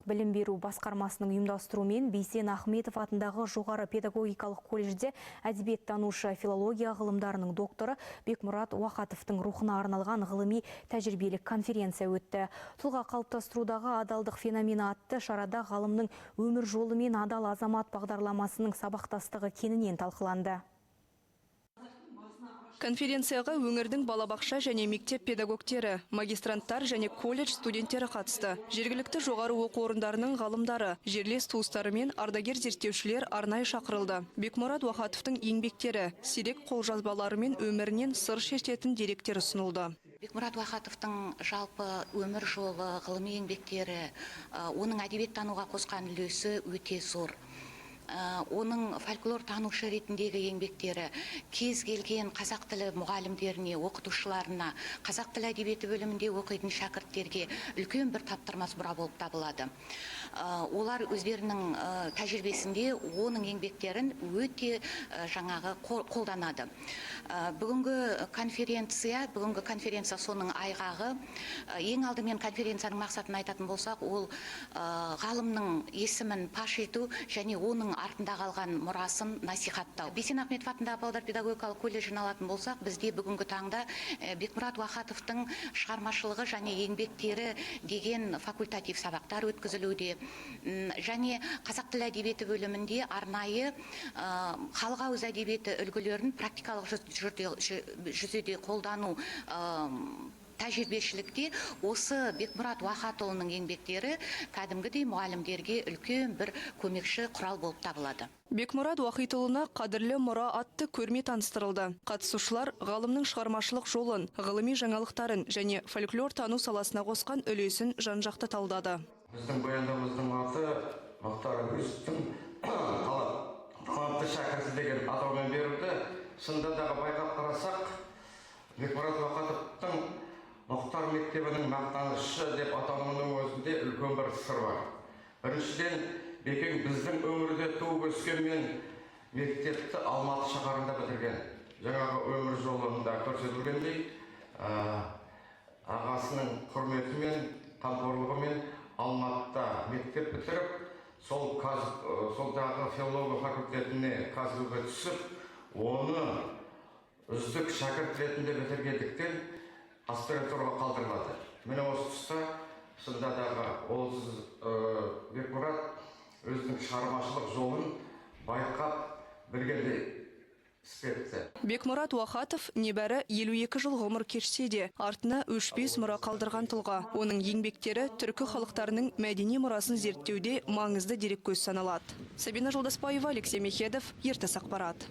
Білім беру басқармасының ұйымдастыруымен Бейсен Ахметов атындағы жоғары педагогикалық колледжде әдебиеттанушы, филология ғылымдарының докторы Бекмұрат Уахатовтың рухына арналған ғылыми тәжірибелік конференция өтті. «Тұлға қалыптастырудағы адалдық феномені» атты шарада ғалымның өмір жолы мен «Адал азамат» бағдарламасының сабақтастығы кеңінен талқыланды. Конференцияға өңірдің балабақша және мектеп педагогтері, магистранттар және колледж студенттері қатысты. Жергілікті жоғары оқу орындарының ғалымдары, жерлес туыстары мен ардагер зерттеушілер арнайы шақырылды. Бекмұрат Уахатовтың еңбектері, сирек қолжазбалары мен өмірінен сыр шертетін деректер ұсынылды. Бекмұрат Уахатовтың жалпы өмір жолы, ғылыми еңбектері, оның әдебиеттануға қосқан үлесі өте зор. Оның фольклор танушы ретіндегі еңбектері кез келген қазақ тілі мұғалімдеріне, оқытушыларына, қазақ тілі әдебиеті бөлімінде оқитын шәкірттерге үлкен бір таптырмас мұра болып табылады. Олар өздерінің тәжірибесінде оның еңбектерін өте жаңағы қолданады. Бүгінгі конференция соның айғағы. Ең алдымен конференцияның мақсатын айтатын болсақ, ол ғалымның есімін паш ету және оның артында қалған мұрасын насихаттау. Бейсен Ахметов атындағы Павлодар педагогикалық колледжін алатын болсақ, бізде бүгінгі таңда Бекмұрат Уахатовтың шығармашылығы және еңбектері деген факультатив сабақтар өткізілуде. Және қазақ тілі әдебиеті бөлімінде арнайы халық ауыз әдебиеті үлгілерін практикалық жүзеде қолдану тәжірибешілікте осы Бекмұрат Уахатұлының еңбектері кәдімгідей мұғалімдерге үлкен бір көмекші құрал болып табылады. Бекмұрат Уахитұлына «Қадірлі мұра» атты көрме таныстырылды. Қатысушылар ғалымның шығармашылық жолын, ғылыми жаңалықтарын және фольклор тану саласына қосқан үлесін жан-жақты талдады. Біздің баяндамамыздың аты «Мұхтар Әуезовтің талантты шәкірті» деген атаумен берілді. Шынында дағы, байқап қарасақ, Бекмұрат Уақатовтың Мұхтар мектебінің мақтанышы деп атауының өзінде үлкен бір сыр бар. Біріншіден, Бекең біздің өңірде туып өскенмен, мектепті Алматы шаһарында бітірген. Жаңағы өмір жолында көрсетілгендей, ағасының құрметімен, қамқорлығымен Алматыда мектеп бітіріп, сол жағы филология факультетіне, КазГУ-ге түсіп, оны үздік шәкірт ретінде бітіргендіктен, аспирантураға қалдырылады. Міне, осы тұста шынында дағы осы Бекмұрат өзінің шығармашылық жолын байқап білгендей іспетті. Бекмұрат Уахатов небәрі 52 жыл ғұмыр кешсе де, артына өшпес мұра қалдырған тұлға. Оның еңбектері түркі халықтарының мәдени мұрасын зерттеуде маңызды дереккөз саналады. Сабина Жолдаспаева, Алексей Мехедов, Ертіс ақпарат.